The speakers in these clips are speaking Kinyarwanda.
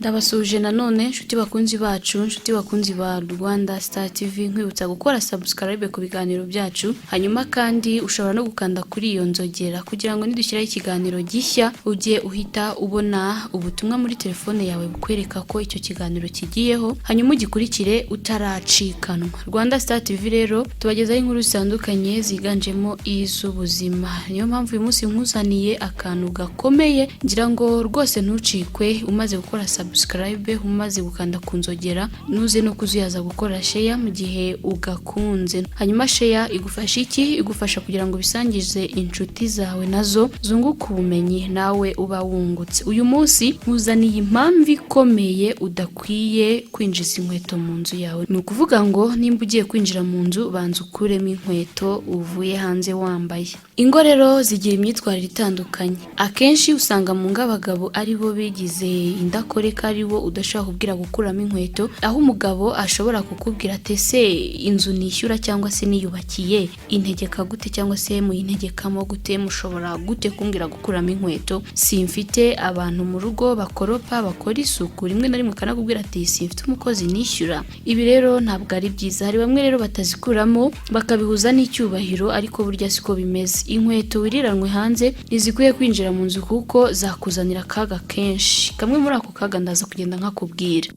Ndabasuhuje nanone, nshuti bakunzi bacu, nshuti bakunzi ba Rwanda Star TV, nkwibutsa gukora subscribe ku biganiro byacu. Hanyuma kandi ushobora no gukanda kuri iyo nzogera kugira ngo nidushyiraho ikiganiro gishya ujye uhita ubona ubutumwa muri telefone yawe bukwereka ko icyo kiganiro kigiyeho, hanyuma ugikurikire utaracikanwa. Rwanda Star TV rero tubagezaho inkuru zitandukanye ziganjemo iz'ubuzima. Niyo mpamvu uyu munsi nkuzaniye akantu gakomeye, ngira ngo rwose ntucikwe. Umaze gukora subscribe, umaze gukanda ku nzogera, ntuze no kuzuyaza gukora share mu gihe ugakunze. Hanyuma share igufasha iki? Igufasha kugira ngo ubisangize inshuti zawe, nazo zunguke ubumenyi nawe uba wungutse. Uyu munsi nkuzaniye impamvu ikomeye udakwiye kwinjiza inkweto mu nzu yawe. Ni ukuvuga ngo nimba ugiye kwinjira mu nzu, banza ukuremo inkweto uvuye hanze wambaye. Ingo rero zigira imyitwarire itandukanye. Akenshi usanga mu ngo abagabo ari bo bigize indakoreka, ari bo udashobora kubwira gukuramo inkweto, aho umugabo ashobora kukubwira ati: "Ese inzu nishyura cyangwa se niyubakiye integeka gute, cyangwa se muyintegekamo gute? Mushobora gute kumbwira gukuramo inkweto? Simfite abantu mu rugo bakoropa, bakora isuku?" Rimwe na rimwe akanakubwira ati: "Simfite umukozi nishyura." Ibi rero ntabwo ari byiza. Hari bamwe rero batazikuramo bakabihuza n'icyubahiro, ariko burya siko bimeze. Inkweto wiriranwe hanze ntizikwiye kwinjira mu nzu kuko zakuzanira akaga kenshi. Kamwe muri ako kaga ndaza kugenda nkakubwira.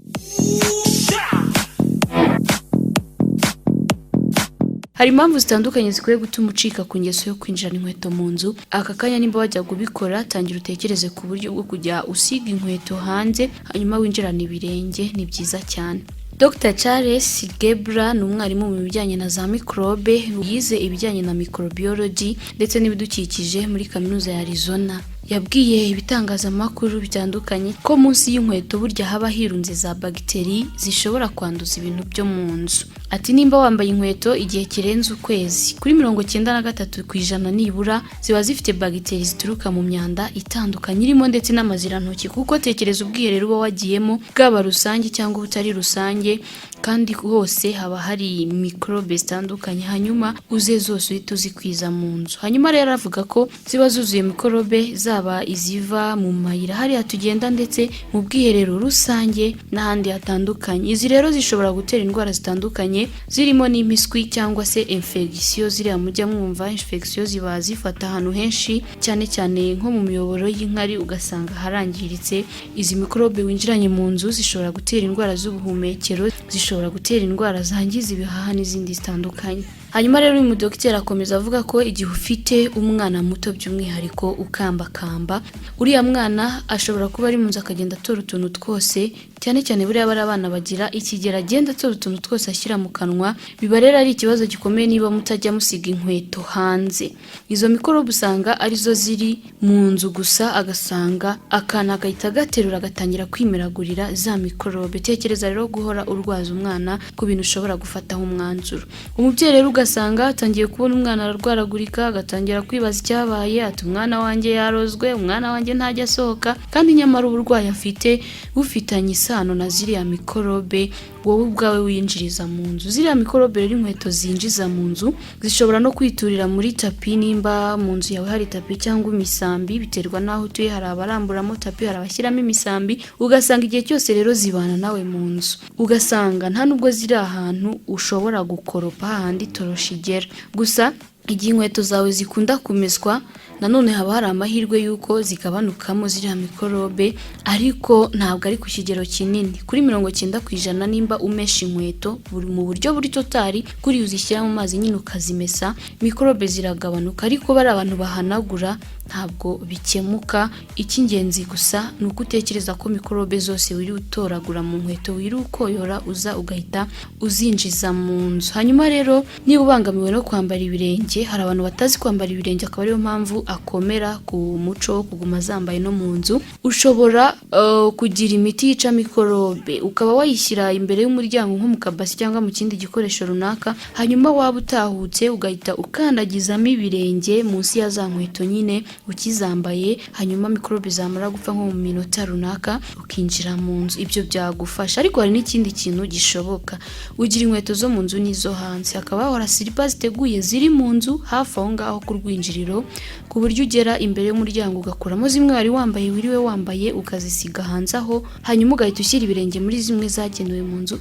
Hari impamvu zitandukanye zikwiye gutuma ucika ku ngeso yo kwinjirana inkweto mu nzu. Aka kanya nimba wajya kubikora, tangira utekereze ku buryo bwo kujya usiga inkweto hanze, hanyuma winjirane ibirenge. Ni byiza cyane. Dr Charles Gebra ni umwarimu mu bijyanye na za mikorobe, yize ibijyanye na microbiology ndetse n'ibidukikije muri Kaminuza ya Arizona. Yabwiye ibitangazamakuru bitandukanye ko munsi y'inkweto burya haba hirunze za bagiteri zishobora kwanduza ibintu byo mu nzu. Ati: "Nimba wambaye inkweto igihe kirenze ukwezi, kuri 93% nibura ziba zifite bagiteri zituruka mu myanda itandukanye, irimo ndetse n'amazirantoki, kuko tekereza ubwiherero uba wagiyemo, bwaba rusange cyangwa ubutari rusange, kandi hose haba hari mikorobe zitandukanye, hanyuma uze zose uhite uzikwiza mu nzu." Hanyuma rero avuga ko ziba zuzuye mikorobe, zaba iziva mu mayira hariya tugenda, ndetse mu bwiherero rusange n'ahandi hatandukanye. Izi rero zishobora gutera indwara zitandukanye, zirimo n'impiswi cyangwa se infection. Ziriya mujya mwumva, infection, ziba zifata ahantu henshi, cyane cyane nko mu miyoboro y'inkari, ugasanga harangiritse. Izi mikorobe winjiranye mu nzu zishobora gutera indwara z'ubuhumekero, zishobora gutera indwara zangiza ibihaha n'izindi zitandukanye. Hanyuma rero uyu mudogiteri akomeza avuga ko igihe ufite umwana muto by'umwihariko ukambakamba, uriya mwana ashobora kuba ari mu nzu akagenda atora utuntu twose, cyane cyane buriya bari abana bagira ikigero agenda atora utuntu twose ashyira mu kanwa. Biba rero ari ikibazo gikomeye niba mutajya musiga inkweto hanze. Izo mikorobe usanga arizo ziri mu nzu gusa, agasanga akana agahita agaterura agatangira kwimeragurira za mikorobe. Tekereza rero guhora urwaza umwana ku bintu ushobora gufataho umwanzuro. Umubyeyi rero ugasanga atangiye kubona umwana ararwaragurika, agatangira kwibaza icyabaye, ati: "Umwana wanjye yarozwe, umwana wanjye ntajya asohoka", kandi nyamara uburwayi afite bufitanye isano na ziriya mikorobe wowe ubwawe winjiriza mu nzu. Ziriya mikorobe rero inkweto zinjiza mu nzu zishobora no kwiturira muri tapi, nimba mu nzu yawe hari tapi cyangwa imisambi, biterwa n'aho utuye. Hari abaramburamo tapi, hari abashyiramo imisambi. Ugasanga igihe cyose rero zibana nawe mu nzu, ugasanga nta nubwo ziri ahantu ushobora gukoropa, hahandi itoroshi igera. Gusa igihe inkweto zawe zikunda kumeswa, nanone haba hari amahirwe y'uko zigabanukamo ziriya mikorobe, ariko ntabwo ari ku kigero kinini. Kuri 90%, nimba umesha inkweto mu buryo buri total, kuri uzishyira mu mazi nyine ukazimesa, mikorobe ziragabanuka. Ariko bari abantu bahanagura, ntabwo bikemuka. Icy'ingenzi gusa ni uko utekereza ko mikorobe zose wiriwe utoragura mu nkweto, wiriwe ukoyora, uza ugahita uzinjiza mu nzu. Hanyuma rero niba ubangamiwe no kwambara ibirenge, hari abantu batazi kwambara ibirenge, akaba ariyo mpamvu akomera ku muco wo kuguma zambaye no mu nzu, ushobora kugira imiti yica mikorobe, ukaba wayishyira imbere y'umuryango nko mu kabasi cyangwa mu kindi gikoresho runaka, hanyuma waba utahutse ugahita ukandagizamo ibirenge munsi ya za nkweto nyine ukizambaye, hanyuma mikorobe zamara gupfa nko mu minota runaka ukinjira mu nzu. Ibyo byagufasha. Ariko hari n'ikindi kintu gishoboka. Ugira inkweto zo mu nzu n'izo hanze, hakaba hahora silipa ziteguye ziri mu nzu. nzu hafi aho ngaho ku rwinjiriro, ku buryo ugera imbere y'umuryango ugakuramo zimwe wari wambaye, wiriwe wambaye, ukazisiga hanze aho, hanyuma ugahita ushyira ibirenge muri zimwe zagenewe mu nzu,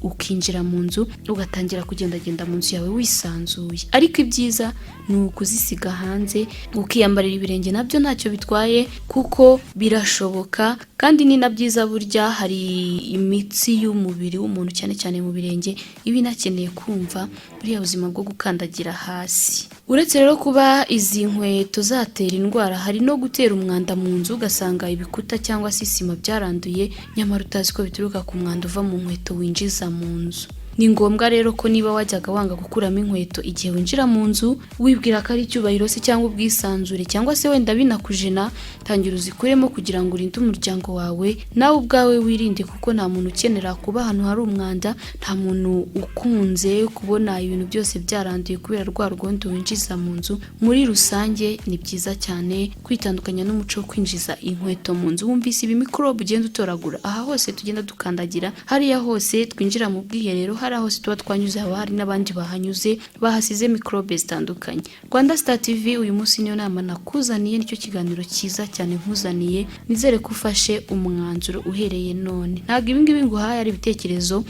ukinjira mu nzu, ugatangira kugendagenda mu nzu yawe wisanzuye. Ariko ibyiza ni ukuzisiga hanze ukiyambarira ibirenge, nabyo ntacyo bitwaye kuko birashoboka kandi ni na byiza. Burya hari imitsi y'umubiri w'umuntu, cyane cyane mu birenge, iba inakeneye kumva buriya buzima bwo gukandagira hasi. Uretse rero kuba izi nkweto zatera indwara, hari no gutera umwanda mu nzu, ugasanga ibikuta cyangwa se isima byaranduye, nyamara utazi ko bituruka ku mwanda uva mu nkweto winjiza mu nzu. Ni ngombwa rero ko niba wajyaga wanga gukuramo inkweto igihe winjira mu nzu, wibwira ko ari icyubahiro se cyangwa ubwisanzure cyangwa se wenda binakujena, tangira uzikuremo kugira ngo urinde umuryango wawe, nawe ubwawe wirinde, kuko nta muntu ukenera kuba ahantu hari umwanda, nta muntu ukunze kubona ibintu byose byaranduye kubera rwa rwondo winjiza mu nzu. Muri rusange ni byiza cyane kwitandukanya n'umuco wo kwinjiza inkweto mu nzu. Wumvise ibi mikorobe ugenda utoragura aha hose tugenda dukandagira, hariya hose twinjira mu bwiherero, hariya hose tuba twanyuze, haba hari n'abandi bahanyuze bahasize mikorobe zitandukanye. Rwanda Star TV, uyu munsi niyo nama nakuzaniye, nicyo kiganiro cyiza cyane nkuzaniye. Nizere ko ufashe umwanzuro uhereye none. Ntabwo ibi ngibi nguhaye ari ibitekerezo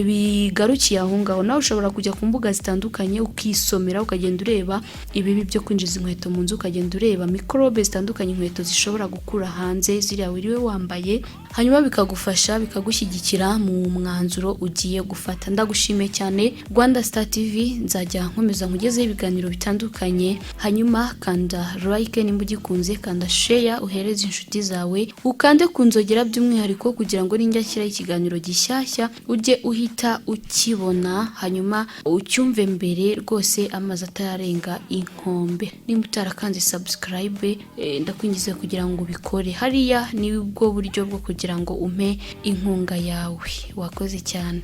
bigarukiye aho ngaho. Nawe ushobora kujya ku mbuga zitandukanye ukisomera, ukagenda ureba ibibi byo kwinjiza inkweto mu nzu, ukagenda ureba mikorobe zitandukanye inkweto zishobora gukura hanze ziriya wiriwe wambaye, hanyuma bikagufasha, bikagushyigikira mu mwanzuro ugiye gufata. Ndagushimiye cyane. Rwanda Star TV, nzajya nkomeza nkugezeho ibiganiro bitandukanye. Hanyuma kanda like nimba ugikunze, kanda share uhereze inshuti zawe, ukande ku nzogera by'umwihariko kugira ngo ninjya nshyiraho ikiganiro gishyashya ujye uhita ukibona, hanyuma ucyumve mbere rwose amazi atararenga inkombe. Nimba utarakanze subscribe, ndakwingiza kugira ngo ubikore. Hariya ni bwo buryo bwo kugira ngo umpe inkunga yawe. Wakoze cyane.